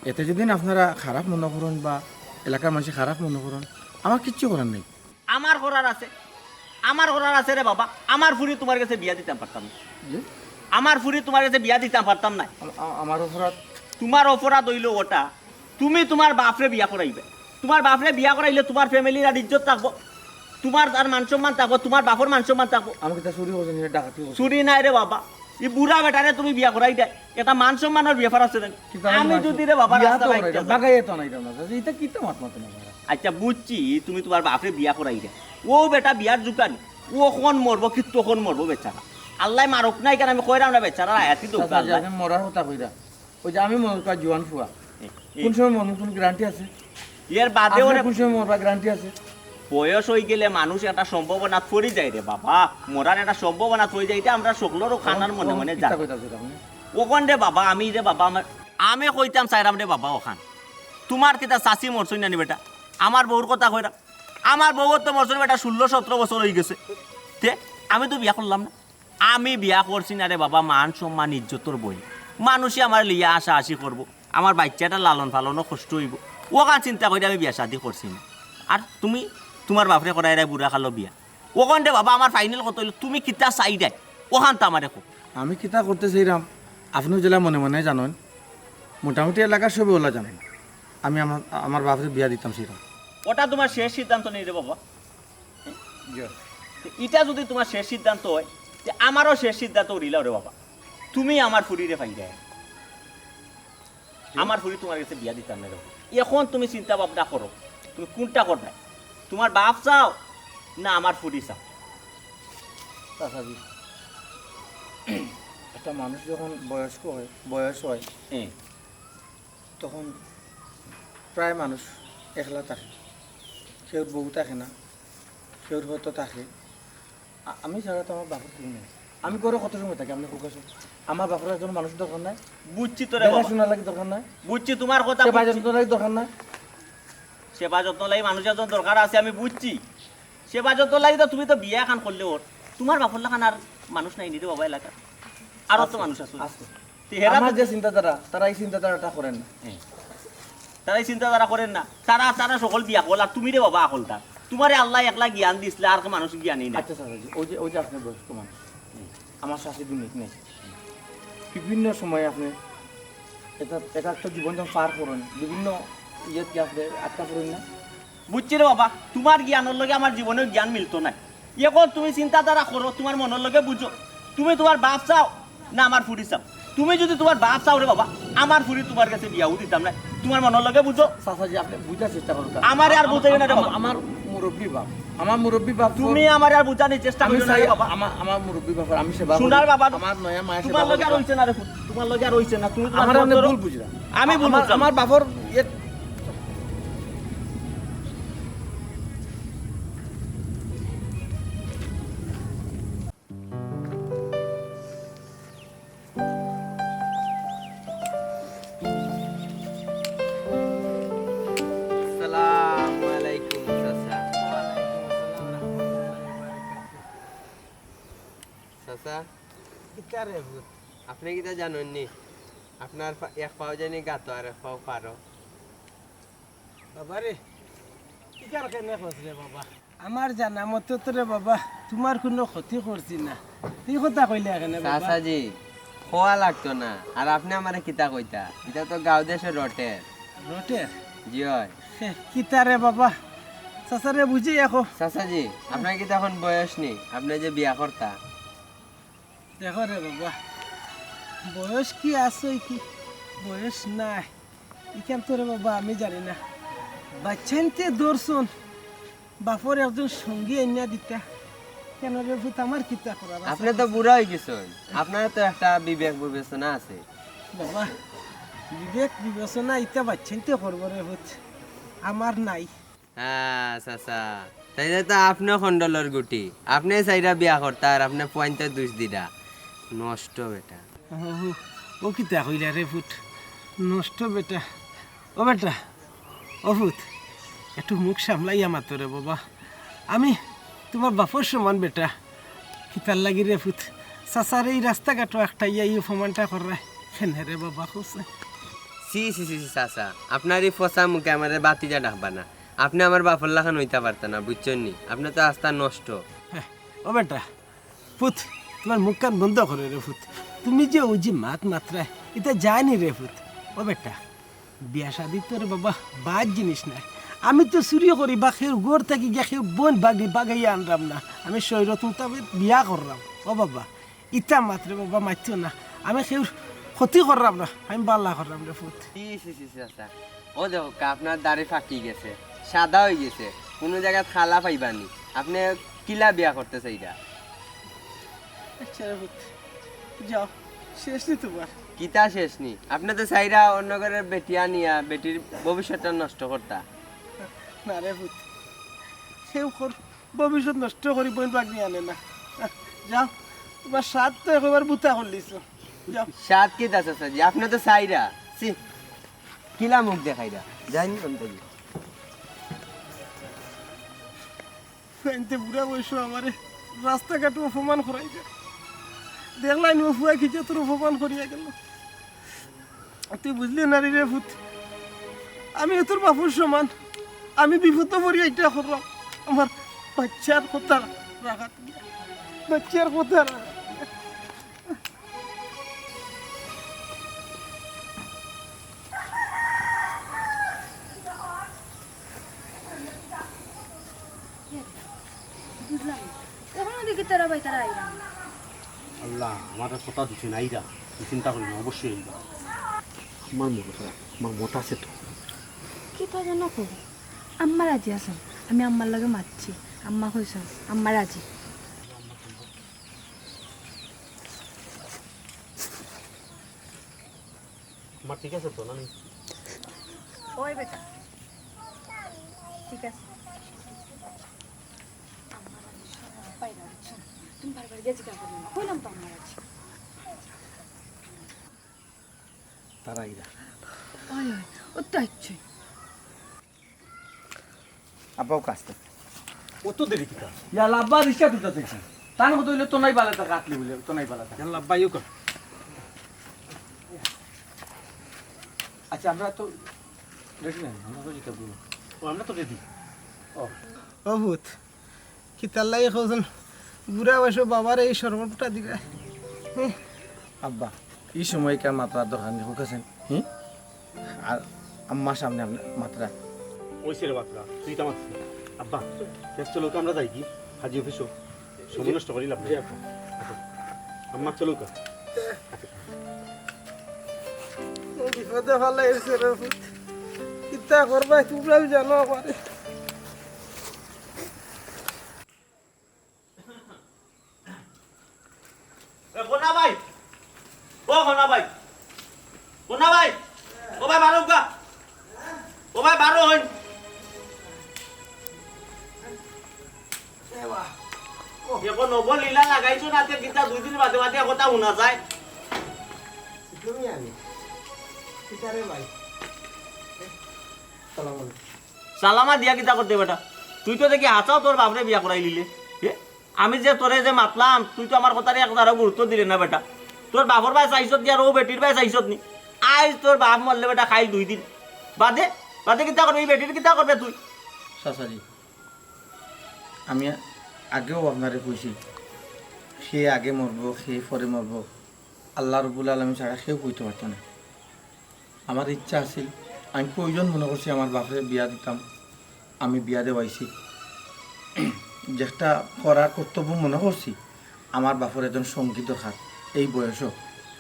এতে যদি আপনারা খারাপ মনো করইন বা এলাকার মানষে খারাপ মনো করইন, আমার কিচ্ছু করার নাই। আমার করার আছে, আমার করার আছে রে বাবা। আমার ফুরি তুমার গেছে বিয়া দিতাম পারতাম না। জি? আমার ফুরি তুমার গেছে বিয়া দিতাম পারতাম না। আম-, আ-, আমার অপরাধ, তুমার অপরাধ অইলো ওটা, তুমি তুমার বাফরে বিয়া করাইবে। তুমার বাফরে বিয়া করাইলে তুমার ফ্যামিলির আর ইজ্জত থাকবো, তুমার আর মান সম্মান থাকবো, তুমার বাফর মান সম্মান থাকবো। আমি কিতা চুরি করছি নি, ডাকাতি করছি? চুরি নায় রে বাবা, ই বুড়া বেটারে তুমি বিয়া করাই দেয়, এটা মান সম্মানর ব্যাপার আছে না? কিতা আমি মান যদি রে বাবা বিয়া রাস্তা তো বাইর করাইতাম, করতাম। বাগাইয়া তো আনাইতাম না, চাচা, ইতা কিতা মাত মাতো না? আচ্ছা বুঝছি, তুমি তুমার বাফরে বিয়া করাই দেয়, ও বেটা বিয়ার জুকানি, ও কখন মরবো, কিত্তু কখন মরবো বেচারা। আল্লায় মারুক না, ইখান আমি কইরাম না, বেচারা আয়াতি দোকা চাচা, আল্লায়। আপনি মরার কথা কইরা, ওই যে আমি মনে করি জোয়ান ফুয়া, এ, এ। কোন সময় মরমু, কোন গ্যারান্টি আছে? এর বাদে আপনি ওরে কোন সময় মরবা, গ্যারান্টি আছে? বয়স অই গেলে মানুষ একটা সম্ভাবনা পড়ি যায় রে বাবা, মরার একটা সম্ভাবনা পড়ি যায়, এটা আমরা সকলেরও খানার মনে মনে কিতা জানি। কইতাছে আপনি? ওখান রে বাবা, আমি রে বাবা, আমার, আমি কইতাম চাইরাম রে বাবা, ওখান তুমার কিতা চাচি মরছইন না নি বেটা? আমার বউর কথা কইরাম, আমার বউর তো মরছইন বেটা ষোলো সতেরো বছর অই গেছে, তে আমি তো বিয়া করলাম না। আমি বিয়া করছি না রে বাবা, মান সম্মান ইজ্জতর বই। মানুষে আমার লইয়া আশা আশি করবো, আমার বাইচ্চাটা লালন পালনও কষ্ট অইবো, ওখান চিন্তা করি আমি বিয়া শাদি করছি না। আর তুমি তুমার বাফরে করাইরায় বুড়া কালো বিয়া, ওখান রে বাবা আমার ফাইনাল কথা অইলো, তুমি কিতা চাইরায়, ওখান তো আমারে কও। আমি কিতা করতে চাইরাম, আপনিও যেলা মনে মনে জানইন, মোটামুটি এলাকার সবে ওলা জানইন, আমি আমার, আমার বাফরে বিয়া দিতাম চাইরাম। ওটা তুমার শেষ সিদ্ধান্ত নি রে বাবা? জি। তে ইটা যদি তুমার শেষ সিদ্ধান্ত অয়, তে আমারও শেষ সিদ্ধান্ত অইলো রে বাবা, তুমি আমার ফুরিরে পাইরায়। জি। আমার ফুরি তুমার গেছে বিয়া দিতাম না রে বাবা। এখন তুমি চিন্তা ভাবনা করো, তুমি কোনটা করবায়? তুমার বাফ চাও না আমার ফুরি চাও? চাচাজি, একটা মানুষ যখন বয়স্ক হয়, বয়স হয়, হ্যাঁ। তখন প্রায় মানুষ একলা থাকে, কেউর বউ থাকে না, কেউর হয়তো থাকে। আ-, আমি ছাড়া তো আমার বাফর কেউ নাই। আমি ঘরো কত সময় থাকি, আপনে কউক্কা চাইন? আমার বাফর একজন মানুষ দরকার নাই? বুঝছি তো রে বাবা। দেখাশোনার লাগি দরকার নাই? বুঝছি তুমার কথা, সেবা বুঝছি। যত্নর লাগি দরকার নাই? সেবা যত্নর লাগি মানুষ একজন দরকার আছে, আমি বুঝছি। সেবা যত্নর লাগি তো তুমি তো বিয়া এখান করলে ওর, তুমার বাফর লাখান আর মানুষ নাই নি রে বাবা এলাকাত? আরো তো আছে, মানুষ আছে। আছে। তে হেরা আমার তো যে চিন্তাধারা, তারা এই চিন্তাধারাটা করেন না। হ্যাঁ। তারা এই চিন্তাধারা করেন না। তারা, তারা সকল বিয়া করল, আর তুমি রে বাবা আকলদার। তুমারে আল্লায় একলা জ্ঞান দিছলা, আর মানুষ জ্ঞানী না। আচ্ছা, চাচাজি, ওই যে, ওই যে আপনে বয়স্ক মানুষ, আমার চাচি দুনিয়াত নাই। বিভিন্ন সময় আপনে এটা, এটা একটা জীবন যখন পার করেন, বিভিন্ন ইয়েত কি আপনে আটকা পড়েন না? বুঝছি রে বাবা, তুমার জ্ঞানর লগে আমার জীবনেও জ্ঞান মিলতো নায়। এখন তুমি চিন্তাধারা করো, তুমার মনর লগে বুঝো। তুমি তুমার বাফ চাও না আমার ফুরি চাও? তুমি যদি তুমার বাফ চাও রে বাবা, আমার ফুরি তুমার গেছে বিয়াও দিতাম নায়। তুমার মনর লগে বুঝো। চাচাজি, আপনে বুঝার চেষ্টা করুন। আমারে আর বুঝাইও না রে বাবা। আমার মুরব্বি বাফ, আমার মুরব্বি বাফ। তুমি আমারে আর বুঝানির চেষ্টা করিও না রে বাবা। আমার, আমার মুরব্বি বাফর আমি সেবা করি। সোনার বাবা, আমার নয়া মায়ে সেবা করি। তুমার লগে আর অইছে না রে পুত, তুমার লগে আর অইছে না। তুমি তুমার আমার আপনে ভুল বুঝরা। আমি ভুল বুঝলাম। আমার বাফর এ- আসসালামু আলাইকুম, চাচা। চাচা, কিতা রে পুত? আপনে কিতা জানইন নি? আপনার পা-, এক পাও জানি গাতো আর এক পাও পারো। বাবা রে, ইখান কেনে কস রে বাবা? আমার জানা মতে তো রে বাবা, তুমার কুনু ক্ষতি করছি না। তুই কথা কইলে কেনে বাবা? চাচাজি, কওয়া লাগতো না। আর আপনে আমারে কিতা কইতা? ইটা তো গাঁও দেশর রটের। রটের? জি অয়। হে, কিতা রে বাবা? চাচারে বুঝাইয়া কও। চাচাজি, আপনার কিতা এখন বয়স নি? আপনে যে বিয়া করতা? দেখো রে বাবা, বয়স কি আছে কি বয়স নাই, ইখান তো রে বাবা আমি জানি না। বাচ্চাইন্তে ধরছইন, বাফর একজন সঙ্গী আইনা দিতা। কেনে রে পুত, আমার কিতা করার আছে? আপনে তো বুড়া অই গেছইন, আপনার তো একটা বিবেক বিবেচনা আছে। বাবা, বিবেক বিবেচনা ইতা বাচ্চাইন্তে করবো রে পুত, আমার নাই। হ্যাঁ, চাচা। তাইলে তো আপনে কন্ডলর গুটি। আপনে চাইরা বিয়া করতা আর আপনে পুয়াইন্তে দুষ দিরা। নষ্ট বেটা। ও, ও কিতা কইলা রে পুত? নষ্ট বেটা। ও বেটা, ও পুত, একটু মুখ সামলাইয়া মাতো রে বাবা। আমি তুমার বাফর সমান বেটা। কিতার লাগি রে পুত? চাচারে এই রাস্তাঘাটো আটকাইয়া এই অপমানটা কররায় কেনে রে বাবা, কওছে? ছি, ছি, ছি, ছি, চাচা। আপনার এই ফসা মুখে আমারে বাতিজা ডাকবা না। আপনে আমার বাফর লাখান অইতা পারতা না, বুঝছইন নি? আপনে তো আস্তা নষ্ট। হ্যাঁ, ও বেটা, পুত, তুমার মুখখান বন্ধ করো রে পুত। তুমি যে ওই যে মাত মাতরায়, ইতা যায় নি রে পুত। ও বেটা, বিয়া শাদি তো রে বাবা বাদ জিনিস নায়। আমি তো চুরি করি বা কেউর ঘর থাকি গিয়া কেউ বইন বাগি-, বাগাইয়া আনরাম না। আমি শরীয়ত মোতাবেক বিয়া কররাম। ও বাবা, ইতা মাতরে বাবা মাতিও না। আমি কেউর ক্ষতি কররাম না, আমি বালা কররাম রে পুত। ছি, ছি, ছি, ছি, চাচা। ও দেখউক্কা, আপনার দাড়ি ফাকি গেছে, সাদা অইগেছে, কুনু জাগাত কালা পাইবা নি। আপনে কিলা বিয়া করতে চাইরা? আচ্ছা রে পুত, যাও, শেষ নি তুমার। কিতা শেষ নি? আপনে তো চাইরা অন্য ঘরর বেটি আনিয়া বেটির ভবিষ্যৎটা নষ্ট করতা। না রে পুত, কেউ কর-, ভবিষ্যৎ নষ্ট করি বইন বাগনি আনে না। যাও, তুমার সাধ তো একবার বুতা করলিছো। যাও। সাধ কিতা চাচাজি? আপনে তো চাইরা। ছি, কিলা মুখ দেখাইরা? যাইন অন থাকি। তাইন্তে বুড়া বয়সো আমারে রাস্তাঘাটো অপমান করাইরা। দেখলায় নি অউ ফুয়া কিতা তোর অপমান করিয়া গেল। তুই বুঝলে না রে পুত, আমিও তোর বাপর সমান। আমি বিপদো পড়িয়া ইটা করলাম। আমার বাইচ্চার কথা রাখাত গিয়া, বাইচ্চার কথা রাখাত গিয়া। বুঝলাম না। অখনো দেখি তারা ভাই তারা আইরা না। আল্লাহ, আমারে কথা দিছইন আইরা। তুই চিন্তা করিস না, অবশ্যই আইবা। আমার মন খারাপ, আমার মত আছে তো। কিতা যেন কও? আম্মা রাজি আছইন, আমি আম্মার লগে মাতছি। আম্মা কইছইন, আম্মা রাজি। মা ঠিক আছে তো, নানি? ওই বেটা, ঠিক আছে। আম্মা রাজি সব পাইরা, বুঝছো? তুমি বারবার গিয়া জিজ্ঞাসা করবে না, কইলাম তো আম্মা রাজি। তারা আইরা। ওই, ওই, ও তো আইছে। আব্বাও কাজ করতে। অত দেরি কিতা? ইয়াল্লা, আব্বা রিক্সা তুলতা চাইছি। তান কথা অইলে তো নাই বালা থাকা, আতলি বলে তো নাই বালা থাকা। ইয়াল্লা, আব্বা ইউ কর। আচ্ছা, আমরা তো রেডি না, আমরা তো যেতে বলবো। ও, আমরা তো রেডি। ও। ও পুত, কিতার লাগি কওছইন, বুড়া বয়সো বাবারে এই শরমটা দিলা। হুঁ। আব্বা, ই সময় কার মাতরার দরকার নি, হুকাছেন? হুঁ? আর আম্মার সামনে আপনে মাতরা। ওই ছেলে মাতরা, তুই তো আমার আব্বা, ব্যস্ত লোক আমরা যাই কি? হাজি অফিসো। সময় নষ্ট করি লাভ নাই। জি, আব্বা। আচ্ছা, আম্মা চলো কা। বিপদে ফালাইছে রে পুত। কিতা করবায় তুমরাউ জানো আমারে। এ, কোনা ভাই? ও কোনা ভাই? কোনা ভাই? ও ভাই, বারো গা। ও ভাই, বারো অইন। এ বা, ও। এখন নব লীলা লাগাইছো না, তে কিতা দুই দিন বাদে বাদে কথা হুনা যায়। তুমি আমি। কিতা রে ভাই? সালাম আলাইকুম। সালামা দিয়া কিতা করতে বেটা? তুই তো দেখি হাছাউ তোর বাপরে বিয়া করাইলিলে। এ? আমি যে তোরে যে মাতলাম, তুই তো আমার কথারে এক জারও গুরুত্ব দিলে না বেটা। তোর বাপর বায় চাইছত দিয়া আর অউ বেটির বায় চাইছত নি। আইজ তোর বাপ মরলে বেটা কাইল দুই দিন। বাদে, বাদে কিতা করবে? ই বেটির কিতা করবে তুই? চাচাজি, আমি আগেও আপনারে কইছি, সে আগে মরবো, সে পরে মরবো, আল্লাহ রব্বুল আলামিন ছাড়া কেউ কইতো পারতো না। আমার ইচ্ছা আছিল, আমি প্রয়োজন মনে করছি আমার বাপরে বিয়া দিতাম, আমি বিয়া দেওয়াইছি। যেটা করার কর্তব্য মনে করছি, আমার বাপর একজন সঙ্গী দরকার এই বয়সো,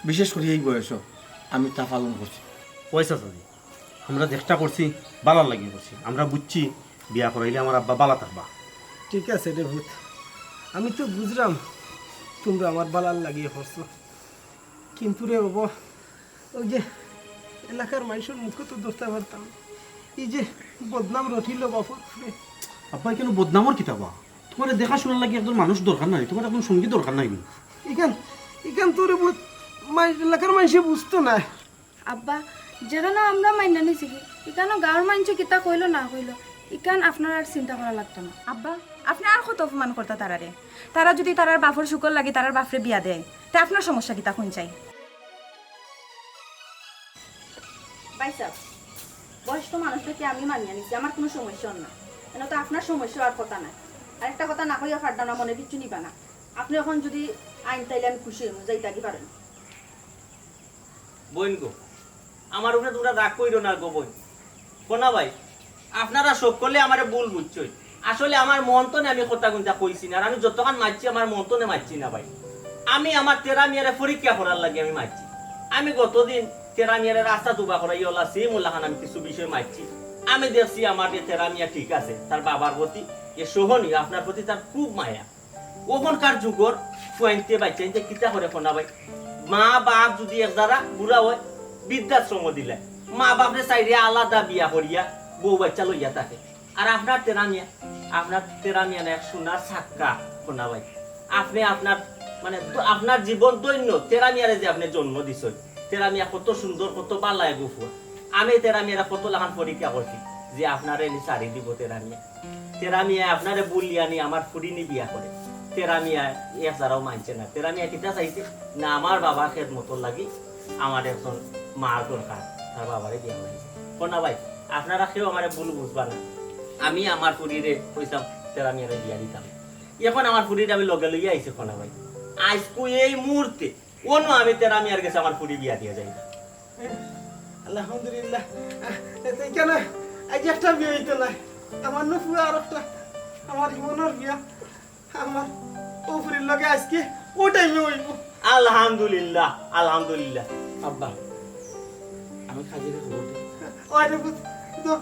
বিশেষ করি এই বয়সো আমি তা পালন করছি। ওই চাচাজি, আমরা চেষ্টা করছি, বালার লাগি করছি, আমরা বুঝছি বিয়া করাইলে আমার আব্বা বালা থাকবা। ঠিক আছে রে পুত, আমি তো বুঝলাম তুমরা আমার বালার লাগিয়ে করছো, কিন্তু রে বাবা, ওই যে এলাকার মাইনষর মুখো তো ধরতা পারতাম, ই যে বদনাম রটিলো বাপর উপরে। আব্বা, ইখানো বদনামর কিতা বা? তুমারে দেখাশুনার লাগি একজন মানুষ দরকার নাই, তুমার একজন সঙ্গী দরকার নাই নি? ইখান, ইখান তো রে বদ-, মাই-, এলাকার মাইনষে বুঝতো না। আব্বা, যেখানো আমরা মাইনা নিছি কি, ইখানো গাঁওর মাইনষে কিতা কইলো না কইলো, ইখান আপনার আর চিন্তা করা লাগতো না। আব্বা, আপনে আর কত অপমান করতা তারারে? তারা যুদি তারার বাপর সুখর লাগি তারার বাপরে বিয়া দেয়, তে আপনার সমস্যা কিতা কইন চাই? ভাইসাব, বয়স্ক মানুষ থাকি আমি মানিয়া নিছি, আমার কুনু সমস্যা অর না। এনো তো আপনার সমস্যা অওয়ার কথা নায়। আর একটা কথা না কইয়া পারতাম না, মনে কিচ্ছু নিবা না। আপনে অখন যুদি আইন তাইলে আমি খুশি অইমু, যাইতাগি পারেন। বইন গো, আমার উপরে তুমরা রাগ কইরো না গো বইন। কও না ভাই, আপনারা সকলে আমারে ভুল বুঝছইন। আসলে আমার মন থনে আমি কথা কুন্তা কইছি না, আর আমি যতখান মাতছি আমার মন থনে মাতছি না ভাই। আমি আমার তেরা মিয়ারে পরীক্ষা করার লাগি আমি মাতছি। আমি গতদিন তেরা মিয়ারে রাস্তাত উবা করাইয়া ওলা same ওলাখান আমি কিছু বিষয় মাতছি। আমি দেখছি আমার যে তেরা মিয়া ঠিক আছে, তার বাবার প্রতি যে সহনীয়, আপনার প্রতি তার খুব মায়া। অখনকার যুগর ফুয়াইন্তে বাইচ্চাইন্তে কিতা করে কও না ভাই, মা বাপ যুদি এক যারা বুড়া অয়, বৃদ্ধাশ্রমো দিলায়, মা বাপরে ছাড়িয়া আলাদা বিয়া করিয়া বউ বাইচ্চা লইয়া থাকে। আর আপনার তেরা মিয়া, আপনার তেরা মিয়া না এক সোনার চাক্কা কও না ভাই। আপনে আপনার, মানে, দ-, আপনার জীবন ধন্য, তেরা মিয়ারে যে আপনে জন্ম দিছইন, তেরা মিয়া কত সুন্দর, কত ভালা এগু ফুয়া। আমি তেরা মিয়ারে কত লাখান পরীক্ষা করছি যে আপনারে নি ছাড়ি দিবো তেরা মিয়া। তেরা মিয়া আপনারে ভুলিয়া নি আমার ফুরি নি বিয়া করে। তেরা মিয়া এক যারাও মানছে না। তেরা মিয়া কিতা চাইছে? না, আমার বাবার খেদমতর লাগি আমার একজন মার দরকার, তার বাবারে বিয়া করাইছে। কও না ভাই, আপনারা কেউ আমারে ভুল বুঝবা না। আমি আমার ফুরিরে কইছলাম তেরা মিয়ারে বিয়া দিতাম। অখন আমার ফুরিরে আমি লগে লইয়া আইছি কও না ভাই। আইজকু এই মুহূর্তে অনো আমি তেরা মিয়ার গেছে আমার ফুরি বিয়া দিয়া যাইমু। আলহামদুলিল্লাহ। আহ, এতে কেন আজ একটা বিয়া অইতো না? আমার নু ফুয়া আর একটা, আমার ইমনর বিয়া, আমার অউ ফুরির লগে আইজকে অউ টাইমে অইবো। আলহামদুলিল্লাহ, আলহামদুলিল্লাহ। আব্বা, আমি কাজিরে খবর দেই। ওই রে পুত, তো